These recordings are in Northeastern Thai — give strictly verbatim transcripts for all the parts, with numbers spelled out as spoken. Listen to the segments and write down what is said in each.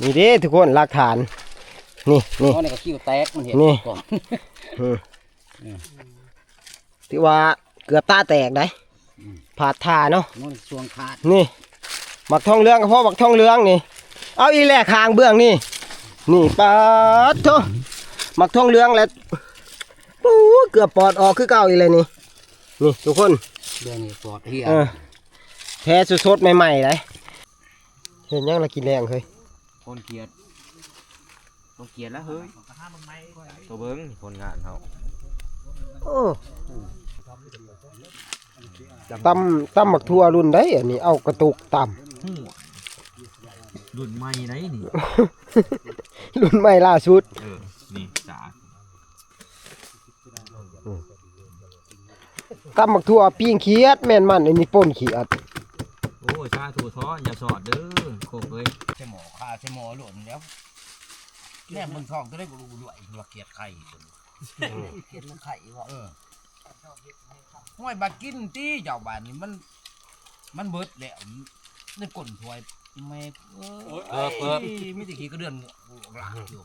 นี่เด้ทุกคนหลักฐาน นี่นี่ อ๋อ นี่ก็คิ้วแตก มันเห็น นี่ ก่อน อืม อืม ถือว่าเกือบตาแตกได้ อืม ผาดทาเนาะ มันช่วงขาด นี่ หมากทองเหลืองก็พอ หมากทองเหลืองนี่ เอาอีกแล้วข้างเบื้องนี่ นี่ ป๊าดโธ่ หมากทองเหลืองแล้ว ปู๊ เกือบปอดออกคือเก่าอีกเลยนี่ นี่ทุกคน เรื่องนี้ปอดเฮีย เออ แท้สดๆใหม่ๆเลย เห็นยังละกินแรงเฮ้ย คนเกลียด คนเกลียดแล้วเฮ้ย ตัวเบิ่งผลงานเขา โอ้ ตำ ตำหมากทั่วรุ่นใดอันนี้ เอากระตุกตำ หัว รุ่นใหม่ไหนนี่ รุ่นใหม่ล่าสุด เออ นี่ สา ตำหมากทั่วปิ้งเขียด แม่นมัน อันนี้ป่นเขียด โอ้ย สาธุท้อ อย่าสอดเด้อ โคกเอ้ย ใส่หม้อข้า ใส่หม้อโลดแล้ว แนมเบิ่งท้องตัวได้บ่รู้ด้วย ว่าเขียดไข่ เขียดมันไข่บ่ เออ ห้วย บัดกินติ เจ้าบ้านนี่มัน มันเบิดแล้ว ในก้นถ้วย แม่ เออ เออ เออ มีแต่ขี้กระเดือน หลากอยู่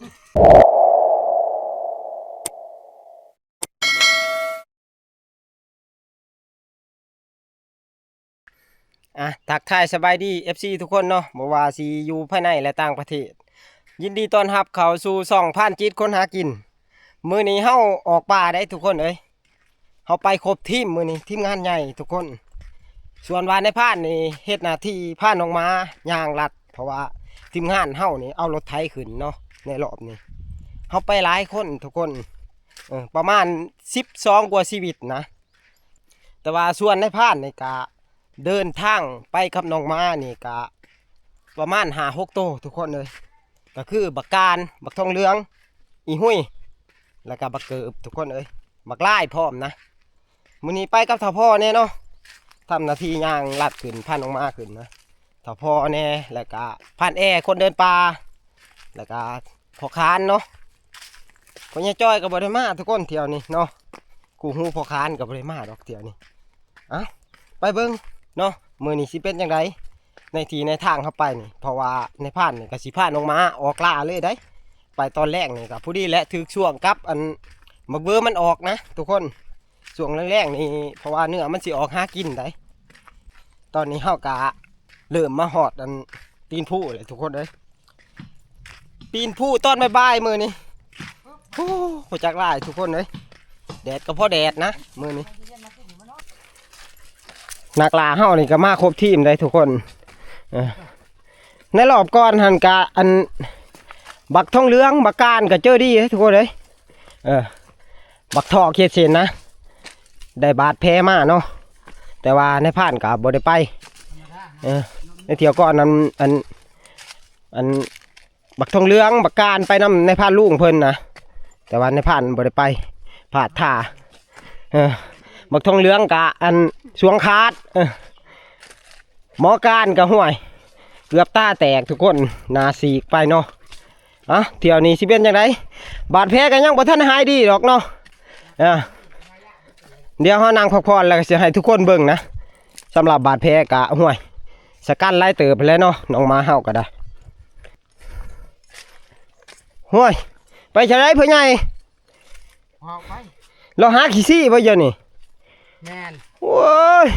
อ่ะ ทักทายสบายดี เอฟซี ทุกคนเนาะ บ่ว่าสิอยู่ภายในและต่างประเทศ ยินดีต้อนรับเข้าสู่ช่องพรานจิตคนหากิน มื้อนี้เฮาออกป่าได้ทุกคนเอ้ย เฮาไปครบทีมมื้อนี้ ทีมงานใหญ่ทุกคน ส่วนว่านายพรานนี่เฮ็ดหน้าที่พาน้องหมาย่างลัด เพราะว่าทีมงานเฮานี่เอารถไถขึ้นเนาะ ในรอบนี้ เฮาไปหลายคนทุกคน เออ ประมาณสิบสองกว่าชีวิตนะ แต่ว่าส่วนนายพรานนี่กะเดินทางไปกับน้องหมานี่กะประมาณห้าหกโตทุกคนเอ้ย ก็คือบักการ บักทองเหลือง อีหุย แล้วก็บักเกิบทุกคนเอ้ย บักลายพร้อมนะ มื้อนี้ไปกับเฒ่าพ่อแน่เนาะ ทำหน้าที่ย่างลัดขึ้น พาน้องหมาขึ้นนะ เฒ่าพ่อแน่ แล้วก็พรานแอคนเดินป่า แล้วก็พ่อค้านเนาะ พ่อใหญ่จ้อยก็บ่ได้มาทุกคนเที่ยวนี้เนาะ คู่หูพ่อค้านก็บ่ได้มาดอกเที่ยวนี้ อ่ะ ไปเบิ่งเนาะ มื้อนี้สิเป็นจั่งใด ในที่ในทางเฮาไปนี่ เพราะว่านายพรานนี่ก็สิพาน้องหมาออกล่าเลยได้ ไปตอนแรกนี่ก็พอดีแหละ ถืกช่วงกับอัน หมากเบอร์มันออกนะทุกคน ช่วงแรกๆนี่ เพราะว่าเนื้อมันสิออกหากินได้ ตอนนี้เฮากะเริ่มมาฮอดอันตีนภูเลยทุกคนเอ้ย ปีนภูตอนบ่ายๆมื้อนี้ โอ้ บ่จักหลายทุกคนเอ้ย แดดก็พอแดดนะมื้อนี้ นักล่าเฮานี่ก็มาครบทีมได้ทุกคน เออ ในรอบก่อนหั่นกะอัน บักทองเหลือง บักการก็เจอดีเด้ทุกคนเอ้ย เออ บักทอกเฮ็ดเส้นนะ ได้บาดแผลมาเนาะ แต่ว่านายพรานก็บ่ได้ไป เออ ในเที่ยวก่อนนั้น อัน อัน บักทองเหลือง บักการไปนำนายพรานลุงเพิ่นนะ แต่ว่านายพรานบ่ได้ไป พลาดท่า เออ บักทองเหลืองกะอันสวงขาด เออ หมอการกะห้วย เกือบตาแตกทุกคน หน้าซีกไปเนาะ อ่ะ เที่ยวนี้สิเป็นจั่งใด บาดแผลก็ยังบ่ทันหายดีดอกเนาะ อ่ะ เดี๋ยวเฮานั่งพักผ่อนแล้วก็สิให้ทุกคนเบิ่งนะ สำหรับบาดแผลกะห้วย สะกันหลายเติบแล้วเนาะ น้องหมาเฮาก็ได้ ห้วย ไปไสพ่อใหญ่ ออกไป เราหาขี้ซี่บ่เดี๋ยวนี้ แม่น โอ้ย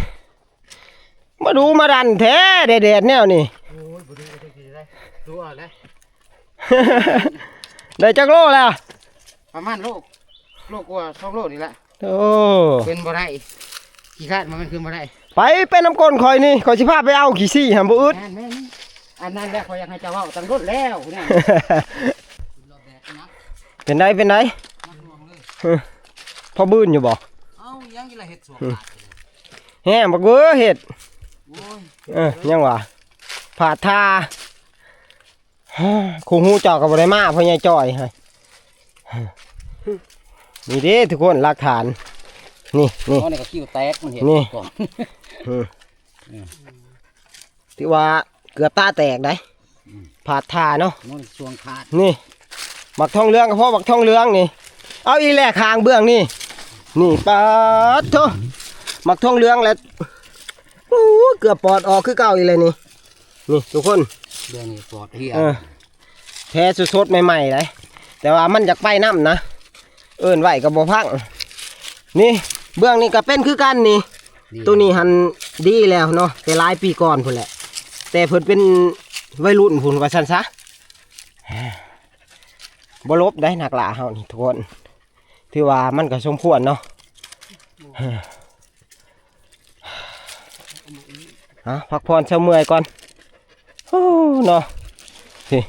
มาดูมาดันแท้ แดดๆแนวนี่ โอ้ย บ่ดูก็จังสิได้ ดูเอาเลย ได้จักโลแล้ว ประมาณโล โลกว่า สองโลนี่แหละ โอ้ เป็นบ่ได้ ขี้คร้านมันขึ้นบ่ได้ ไป ไปนำก้นข่อยนี่ ข่อยสิพาไปเอาขี้ซี่หั่นบ่อึด แม่นๆ อันนั้นแหละข่อยอยากให้เจ้าเว้าตั้งโดนแล้วเนี่ย เป็นได เป็นได เออ พอบืนอยู่บ่ เอ้า ยังอีหละเฮ็ดสวน อืม ขาดอยู่ แฮ่ บักเบ้อเฮ็ด โอ้ย เออ ยังวะ ผาดทา คู่หูเจ้าก็บ่ได้มา พ่อใหญ่จ้อยฮะ นี่เด้ทุกคน หลักฐาน นี่ นี่ อ๋อ นี่ก็คิ้วแตก มันเห็น นี่ ก่อน อืม อืม ถือว่าเกือบตาแตกได้ อืม ผาดทาเนาะ มันช่วงขาด นี่ หมากทองเหลืองก็พอ หมากทองเหลืองนี่ เอาอีกแล้วข้างเบื้องนี่ นี่ ป๊าดโธ่ หมากทองเหลืองแล้ว โอ้ เกือบปอดออกคือเก่าอีกเลยนี่ นี่ทุกคน เรื่องนี้ปอดเฮีย เออ แท้สดๆใหม่ๆเลย แต่ว่ามันอยากไปนำนะ เอิ้นไว้ก็บ่ฟัง นี่ เบื้องนี้ก็เป็นคือกันนี่ นี่ ตัวนี้หันดีแล้วเนาะ แต่หลายปีก่อนพุ้นแหละ แต่เพิ่นเป็นวัยรุ่นพุ้นว่าซั่นซะ บ่หลบได้นักล่าเฮานี่ทุกคน ถือว่ามันก็สมควรเนาะ ฮะ พักผ่อนเซาเมื่อยก่อน โอ้ เนาะ นี่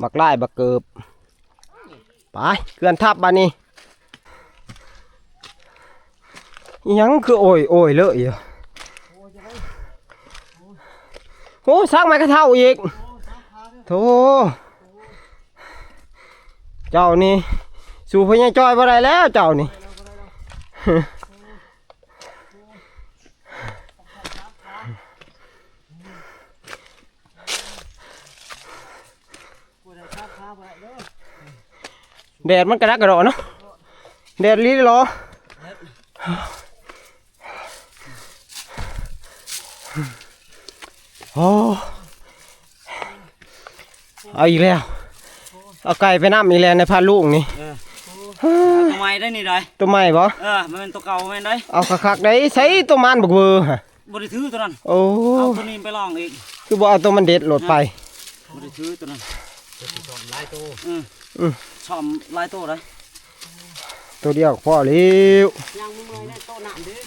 บักหลายบักเกิบ ไป เกือนทับบัดนี้ อิหยังคือโอยโอยเลยอยู่ โอ้ ซักไม้กระเท่าอีก โธ่ เจ้านี่ สู้พญาจ้อยบ่ได้แล้วเจ้านี่ แดดมันกระดักกระดอเนาะ แดดลีหรอ โอ้ เอาอีกแล้ว เอาไก่ไปนำอีกแล้วในพาลุงนี่ เออ ตัวใหม่ได้นี่ได้ ตัวใหม่บ่ เออ มันเป็นตัวเก่าแม่นได้ เอาคักๆได้ ใส่ตัวมันบักเวอร์ฮะ บ่ได้ถือตัวนั้น โอ้ เอาตัวนี้ไปลองอีก คือบ่เอาตัวมันเด็ดโลดไป บ่ได้ถือตัวนั้น หลายตัว อืม อืม ซ่อมหลายตัวเลย ตัวเดียวพอแล้ว ยังบ่เมื่อยนะโตน้ำเด้อ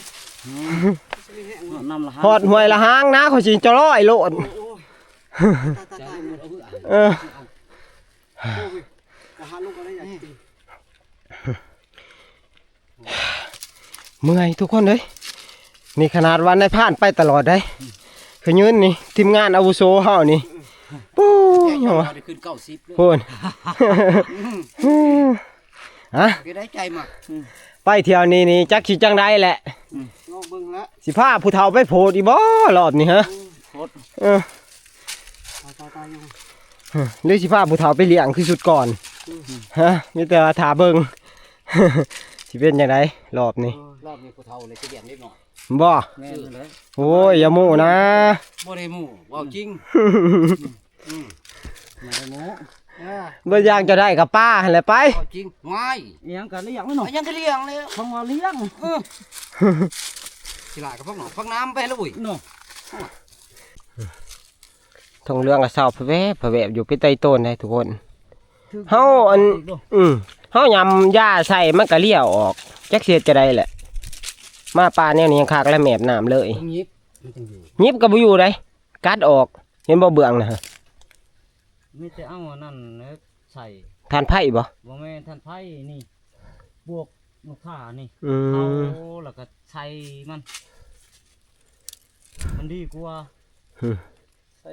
อืม น้ำละห้า ฮอดห้วยละหางนะ เขาสิจะร้อยโลด โอ้ โอ้ ตาย ตาย ตาย เออ โอ้ย อาหารลงก็ได้อย่างจริง เมื่อยทุกคนเอ้ย นี่ขนาดว่านายพรานไปตลอดได้ คือยืนนี่ ทีมงานอาวุโสเฮานี่ ปู้ย ยังวะ ได้ขึ้นเก้าสิบเลย พูน ฮะ ก็ได้ใจมาก ไปเที่ยวนี้นี่ จักสิจังใดแหละ ลองเบิ่งละ สิพาผู้เฒ่าไปโพดอีบ่รอบนี้ฮะ โพด เออ ตาย ตาย ตาย อยู่ หรือสิพาผู้เฒ่าไปเลี้ยงคือสุดก่อน ฮะ มีแต่ว่าถ่าเบิ่ง สิเป็นจังไดรอบนี้ รอบนี้ผู้เฒ่าเลยสิเลี้ยงเด็กน้อย บ่ แม่นเลย โอ้ย อย่าโม้นะ บ่ได้โม้ เว้าจริง อืม บ่ได้โม้ เออ บ่อยากจะได้กับป้าหั่นแหละไป เว้าจริง ว้าย อิหยังก็เลี้ยงไว้หน่อย ยังก็เลี้ยงเลย ของว่าเลี้ยง เออ สิหลายกับพวกหนองพวกน้ำไปแล้วอุ้ย เนาะ ทองเหลืองก็เศร้าพะแวบพะแวบอยู่ไปใต้ต้นได้ทุกคน เฮาอัน อืม เฮายำยาใส่มันก็เลี้ยวออก จักสิเฮ็ดจะได้แหละ มาป่าแนวนี้ยังคักและแมบน้ำเลย ต้องหยิบ มันจังอยู่ หยิบก็บ่อยู่ได้ กัดออก เห็นบ่เบื้องนะฮะ มีแต่เอาอันนั้นใส่ ถ่านไผ่บ่ บ่แม่นถ่านไผ่นี่ บวกลูกค้านี่ อืม เอาแล้วก็ใส่มัน มันดีกว่า อืม ใส่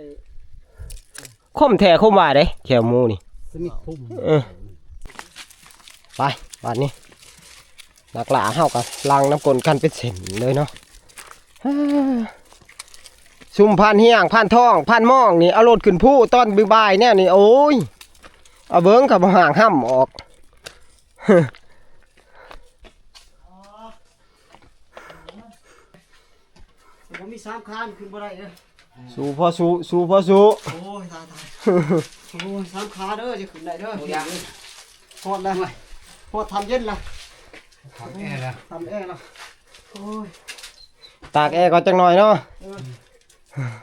คมแท้คมว่าเด้ แขวหมูนี่ สนิทคม เออ ไป บาดนี้ นักล่าเฮาก็ลังน้ำกลนกันเป็นเส้นเลยเนาะ ซุมพานเฮียง พานทอง พานมองนี่ เอารถขึ้นภูตอนบ่ายๆแนวนี่ โอ้ย เอาเบิ่งก็บ่ห่างห้ำออก ผมมีสามขานี่ขึ้นบ่ได้เด้อ สู้พ่อสู้ สู้พ่อสู้ โอ้ย ตาย ตาย โอ้ย สามขาเด้อ จะขึ้นได้เด้อ โอ้ย ฮอดแล้ว ฮอดทำเย็นละ ทำแอร์ละ ทำแอร์ละ โอ้ย ตากแอร์ก่อนจักหน่อยเนาะ เออ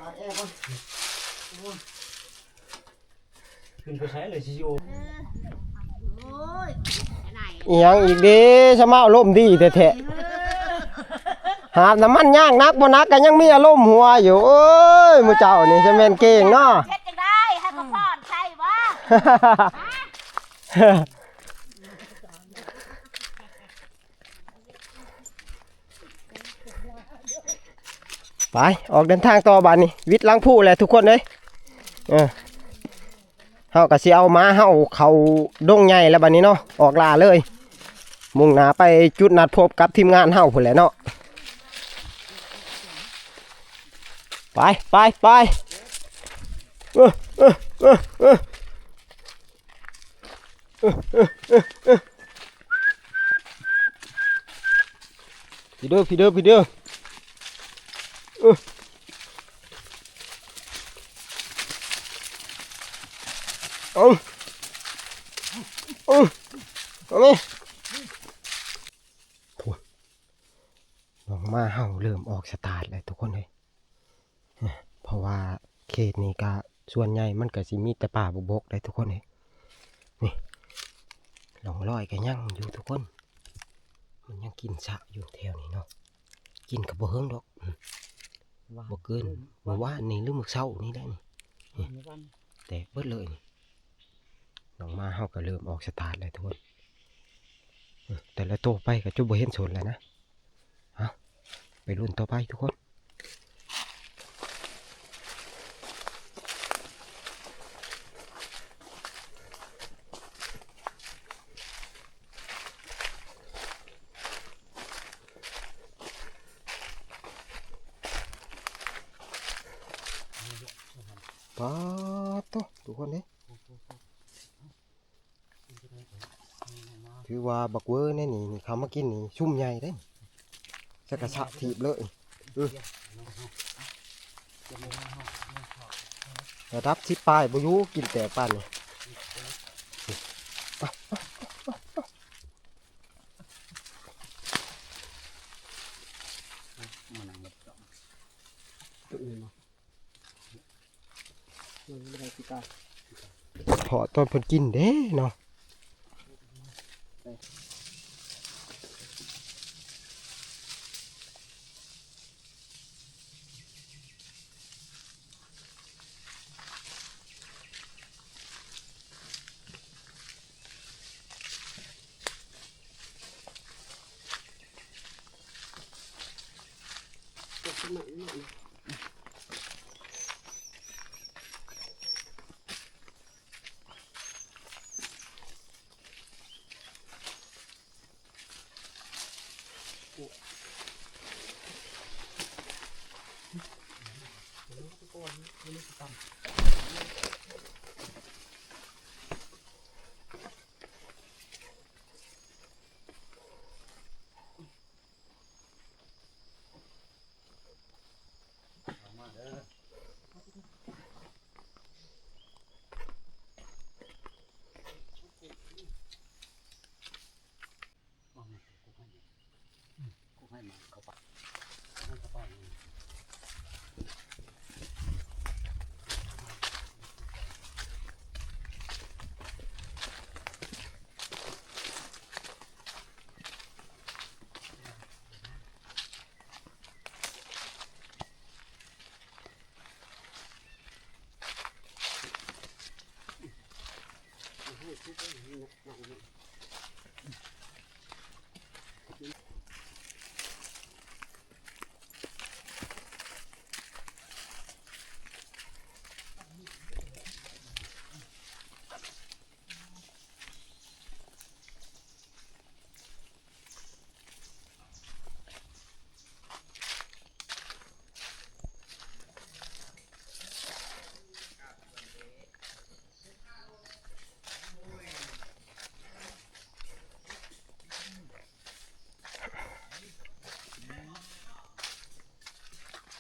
ตากแอร์ก่อน โอ้ย ขึ้นไปใช้เลยสิโอ โอ้ย อีหยังอีกเด้ สมาอารมณ์ดีแท้ๆ หาบน้ำมันยากนักบ่นักก็ยังมีอารมณ์หัวอยู่ โอ้ย หมู่เจ้านี่จะแม่นเก่งเนาะ เฮ็ดจังได๋ ให้เขาพรใช่บ่ ไป ออกเดินทางต่อบัดนี้ วิดหลังภูแหละทุกคนเอ้ย เออ เฮาก็สิเอาม้าเฮาเข้าดงใหญ่แล้วบัดนี้เนาะ ออกล่าเลย มุ่งหน้าไปจุดนัดพบกับทีมงานเฮาพุ้นแหละเนาะ ไป ไป ไป เออ เออ เออ เออ พีเด้อ พีเด้อ พีเด้อ เออ เออ เอาเอาเอานี่ พุ้น น้องหมาเฮาเริ่มออกสตาร์ทแล้วทุกคนเอ้ย เพราะว่าเขตนี้ก็ส่วนใหญ่มันก็สิมีแต่ป่าบกๆ ได้ทุกคนเอ้ย นี่ ร่องรอยก็ยังอยู่ทุกคน มันยังกินสะอยู่แถวนี้เนาะ กินก็บ่เฮิงดอก อืม บ่เกิน มื้อวานนี่หรือมื้อเช้านี่แหละนี่ นี่ แตกเบิดเลยนี่ น้องหมาเฮาก็เริ่มออกสตาร์ทแล้วทุกคน อืม แต่ละโตไปก็จะบ่เห็นสนแล้วนะ เอา ไปลุ้นต่อไปทุกคน ป๊าดโต ทุกคนเด้ ถือว่าบักเวอร์แน่นี่ นี่เขามากินนี่ ซุ่มใหญ่เด้ สักกะสะถีบเลย อืม ระดับสิบปลายบ่อยู่ กินแต่ปานนี่ พอตอนเพิ่นกินเด้เนาะ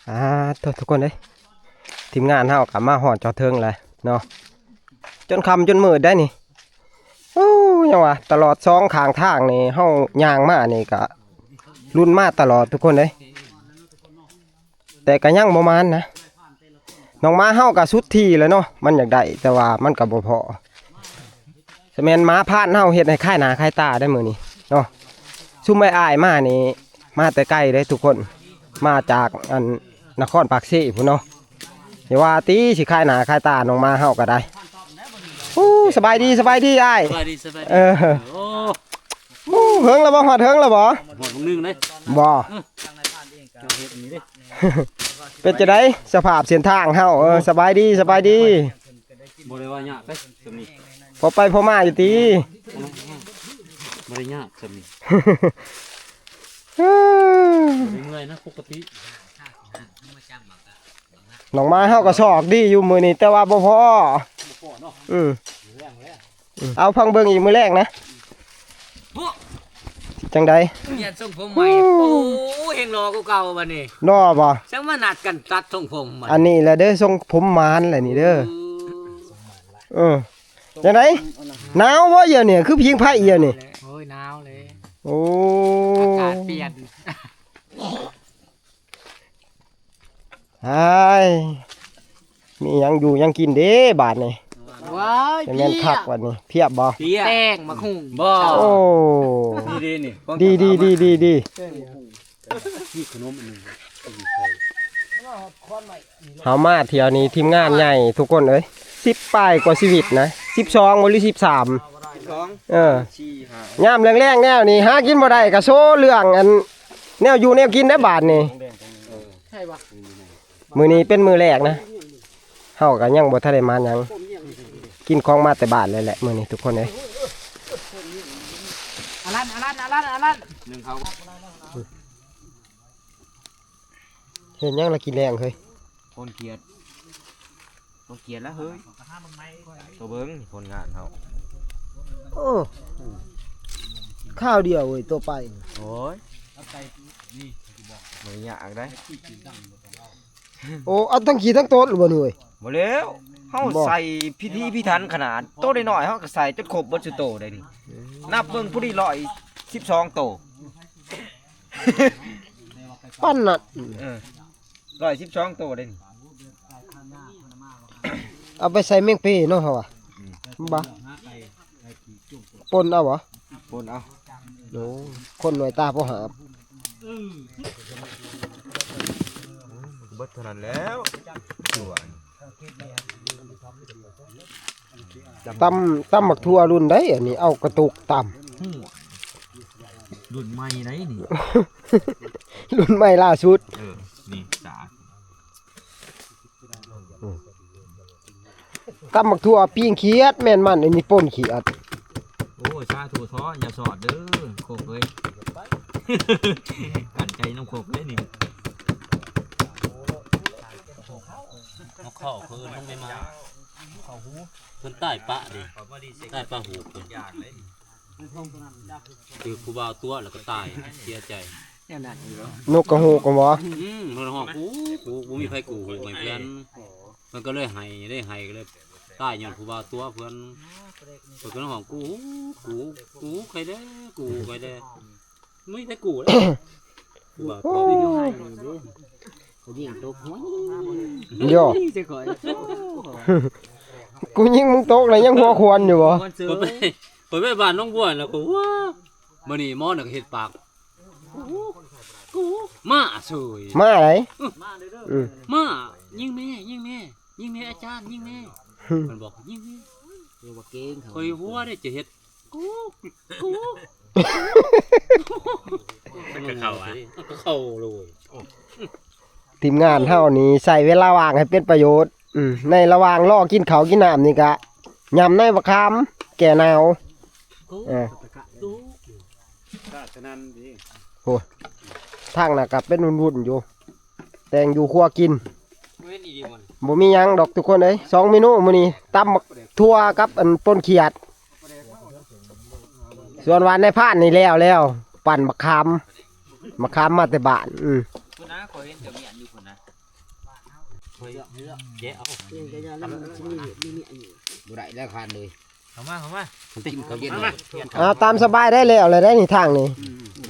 อ่า โถ่ ทุกคนเอ้ย ทีมงานเฮาก็มาฮอดจอดเทิงแล้วเนาะ จนค่ำจนมืดได้นี่ โอ้ ยังว่าตลอดสองข้างทางนี่ เฮาย่างมานี่ก็ลุ้นมาตลอดทุกคนเอ้ย แต่ก็ยังบ่มานนะ น้องหมาเฮาก็สุดที่แล้วเนาะ มันอยากได้ แต่ว่ามันก็บ่พอ สะแม่นหมาพานเฮาเฮ็ดให้คายหน้าคายตาได้มื้อนี้เนาะ ซุมอ้ายๆมานี่ มาแต่ไกลเด้ทุกคน มาจากอันนครปากเซพุ้นเนาะ อย่าว่าติสิคายหน้าคายตาน้องหมาเฮาก็ได้ โอ้ สบายดี สบายดีอ้าย สบายดี สบายดี เออ โอ้ โอ้ เฮิงแล้วบ่ ฮอดเฮิงแล้วบ่ หมดมื้อนึงเด้ บ่ เออ เจ้าเฮ็ดอันนี้เด้ เป็นจั่งใดสภาพเส้นทางเฮา เออ สบายดี สบายดี บ่ได้ว่ายากเด้ส่ำนี้ พอไปพอมาอยู่ติ บ่ได้ยากส่ำนี้ บ่ได้เมื่อยนะ ปกติ น้องหมาเฮาก็ซอกดีอยู่มื้อนี้ แต่ว่าบ่พอ บ่พอเนาะ อืม มื้อแลงแล้ว อืม เอาฟังเบิ่งอีกมื้อแลงนะ โอ้ จั่งใด เปลี่ยนทรงผมใหม่ โอ้ โอ้ แฮงหล่อกว่าเก่าบัดนี้ หล่อบ่ จั่งมานัดกันตัดทรงผมบัด อันนี้แหละเด้อ ทรงผมหมานแหละนี่เด้อ โอ้ เออ จังได๋ หนาวบ่เดี๋ยวนี้ คือผิงไฟเดี๋ยวนี้ โอ้ย หนาวเลย โอ้ อากาศเปลี่ยน อ้าย มีหยังอยู่หยังกินเด้บาดนี้ ว้าย จะแม่นคักบาดนี้ เพียบบ่ เพียบ แป้ง มะฮุ่ง บ่ โอ้ นี่เด้นี่ ดี ดี ดี ดี ดี มีขนมอันหนึ่ง เฮามาเที่ยวนี้ทีมงานใหญ่ทุกคนเอ้ย สิบปลายกว่าชีวิตนะ สิบสองบ่หรือ สิบสาม สิบสอง เออ สี่ ห้า ยามแลงๆแนวนี้ หากินบ่ได้ก็โซเรื่องอัน แนวอยู่แนวกินได้บาดนี้ ใช่ปะ มื้อนี้เป็นมื้อแรกนะ เฮาก็ยังบ่ทันได้มาหยัง กินของมาแต่บ้านเลยแหละมื้อนี้ทุกคนเอ้ย อารัน อารัน อารัน อารัน หนึ่งเขา เฮ็ดหยังละกินแลงเฮ้ย คนเขียด คนเขียดแล้วเฮ้ย ตัวเบิ่งผลงานเฮา โอ้ ข้าวเดียวเว้ย ตัวไป โอ้ย บ่ยากได้ โอ้ เอาทั้งขี้ทั้งโตนหรือบ่นี่เว้ย บ่แล้ว เฮา บ่ ใส่พิธีพิถันขนาด โตน้อยๆเฮาก็ใส่จนครบเบิดซุโตได้นี่ นับเบิ่งผู้นี้ร้อยสิบสองโต ปานนั้น เออ ร้อยสิบสองโตได้นี่ เอาไปใส่แมงเปเนาะเฮาอะ อืม บ่ ป่นเอาบ่ ป่นเอา โอ้ คนหน่วยตาบ่หาบ เบิดเท่านั้นแล้ว ตำ ตำบักถั่วรุ่นใดอันนี้ เอากระตุกตำ หัว รุ่นใหม่ไหนนี่ รุ่นใหม่ล่าสุด เออ นี่ สา ตำบักถั่วปิ้งเขียด แม่นมัน อันนี้ป่นเขียด โอ้ย สาธุท้อ อย่าสอดเด้อ โคกเอ้ย กันใจน้ำโคกเอ้ยนี่ นกเขาคืนลงไปมา เขาหู เพิ่นตายปะดิ ตายปะหูเพิ่น คือครูบาตัวแล้วก็ตาย เสียใจ แนวนั้นอยู่แล้ว นกกระฮูกกันบ่ อืม เพิ่นฮ้อง "กู กู บ่มีไผกู้หูให้เพิ่น" เพิ่นก็เลยไห้ ได้ไห้ก็เลยตายย้อนครูบาตัวเพิ่น เพิ่นก็ฮ้อง "กู กู กู ใครแด้ กู ใครแด้" มีแต่กูแหละ กูว่า โอ้ เขายิงตกหัว โย่ จะคอย กูยิงมึงตกแล้วยังหัวควันอยู่บ่ ข้อยไป ข้อยไปบ้านน้องบัวแล้วก็ ว้า มื้อนี้หมอน่ะก็เฮ็ดปาก กู กู มาเฉย มาไหน อืม มา ยิงแม่ ยิงแม่ ยิงแม่อาจารย์ ยิงแม่ มันบอก "ยิงแม่" เรียกว่าเก่งเขา ข้อยหัวได้จะเฮ็ด กู กู ก็เข้าอะ ก็เข้าเลย ทีมงานเฮานี่ใช้เวลาว่างให้เป็นประโยชน์ อืม ในระหว่างรอกินข้าวกินน้ำนี่กะยำในบักขาม แก้หนาว กู เออ กู ก็ฉะนั้นดิ โอ้ ทางน่ะกะเป็นวุ่นๆอยู่ แต่งอยู่ครัวกิน เว้นอีดีมัน บ่มีหยังดอกทุกคนเอ้ย สองเมนูมื้อนี้ ตำบักถั่วกับอันป่นเขียด ส่วนว่าในพานนี่แล้วแล้ว ปั่นบักขาม บักขามมาแต่บ้าน อืม คุณนะ ขอเห็นเจ้าเมียนอยู่คุณนะ ขอแกะเอา เองก็ย่าแล้วมันสิมีมีมีอันนี้ บ่ได้แล้วคานเลย เข้ามา เข้ามา ผมกินข้าวเย็น มา เลย มา อ่า ตามสบายได้แล้ว แล้วได้นี่ทางนี่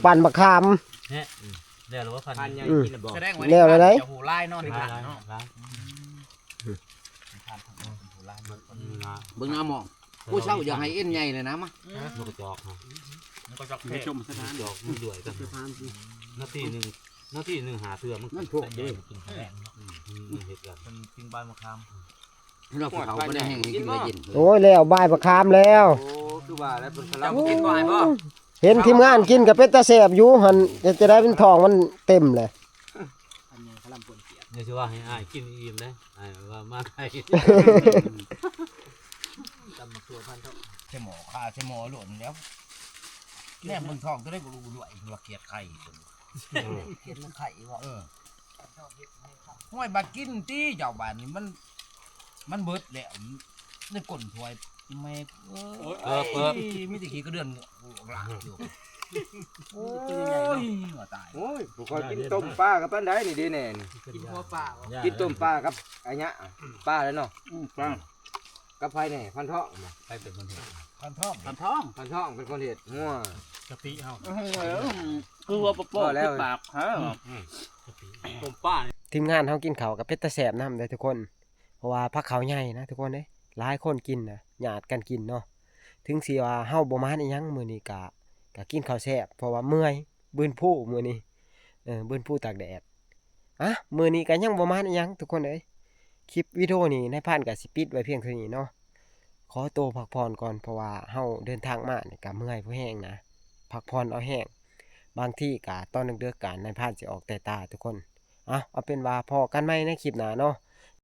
ปั่นบักขาม เนี่ย อืม แล้วหรือว่าพัน พันใหญ่ อืม กินแล้วบอก แสดงว่า แล้วอะไร จะหูลายนอนที่บ้านเนาะ เบิ่งหน้าหมอง ผู้เฒ่าอยากให้เอ็นใหญ่เลยนะมะ นกกระจอกฮะ นกกระจอกเทศ จอกมันด้วยกัน นาทีหนึ่ง นาทีหนึ่งหาเทื่อมัน มันพวกเด้อ อืม มันเห็ดกัน มันกินใบมะขาม เราเขาบ่ได้แห้งให้กินเลยเย็น โอ้ย แล้วบ่ายบักขามแล้ว โอ้ คือว่าแล้วเพิ่นกำลังกินบ่ายบ่ เห็นทีมงานกินก็เป็นตาแซ่บอยู่ หั่นจะได้เป็นท้องมันเต็มเลย อันนี้กำลังปนเปียก เดี๋ยวสิว่าให้อ้ายกินอิ่มเด้ อ้ายว่ามาไทย ตำบักถั่วพันเท่า ใส่หม้อข้าใส่หม้อโลดแล้ว แนมเบิ่งท้องตัวได้บ่รู้ด้วยว่าเขียดไข่ เขียดมันไข่บ่ เออ ห้วยบาดกินตี้เจ้าบ้านนี่มัน มันเบิดแล้ว ในก้นถ้วยแม่ เออ เออ มีแต่ขี้กระเดือนหลากอยู่ โอ้ย ว่าตาย โอ้ย บ่ค่อยกินต้มปลากับปานใดนี่เด้แน่นี่ กินหัวปลาบ่ กินต้มปลากับอะหยัง ปลาแล้วเนาะ อืม ปลา กับไผแหน่ พันทองบ่ ใครเป็นคนเห็น พันทอง พันทอง พันทองเป็นคนเฮ็ดงัว กะปิเฮา โอ้โหคือว่าปะโปะ พอแล้ว ปากฮะ กะปิต้มปลาเนี่ย ทีมงานเฮากินข้าวกับเป็นตาแซ่บนำเด้อทุกคน เพราะว่าผักข้าวใหญ่นะทุกคนเด้ย หลายคนกินนะ ญาติกันกินเนาะ ถึงสิว่าเฮาบ่มานอีหยังมื้อนี้กะ กะกินข้าวแซ่บ เพราะว่าเมื่อย บืนผู้มื้อนี้ เออ บืนผู้ตากแดด อ่ะ มื้อนี้กะยังบ่มานอีหยังทุกคนเอ้ย คลิปวิดีโอนี้นายพรานกะสิปิดไว้เพียงเท่านี้เนาะ ขอตัวพักผ่อนก่อน เพราะว่าเฮาเดินทางมานี่กะเมื่อยพอแฮงนะ พักผ่อนเอาแฮง บางทีกะตอนดึกๆกะนายพรานสิออกแต่ตาทุกคน เอา เอาเป็นว่าพ้อกันใหม่ในคลิปหน้าเนาะ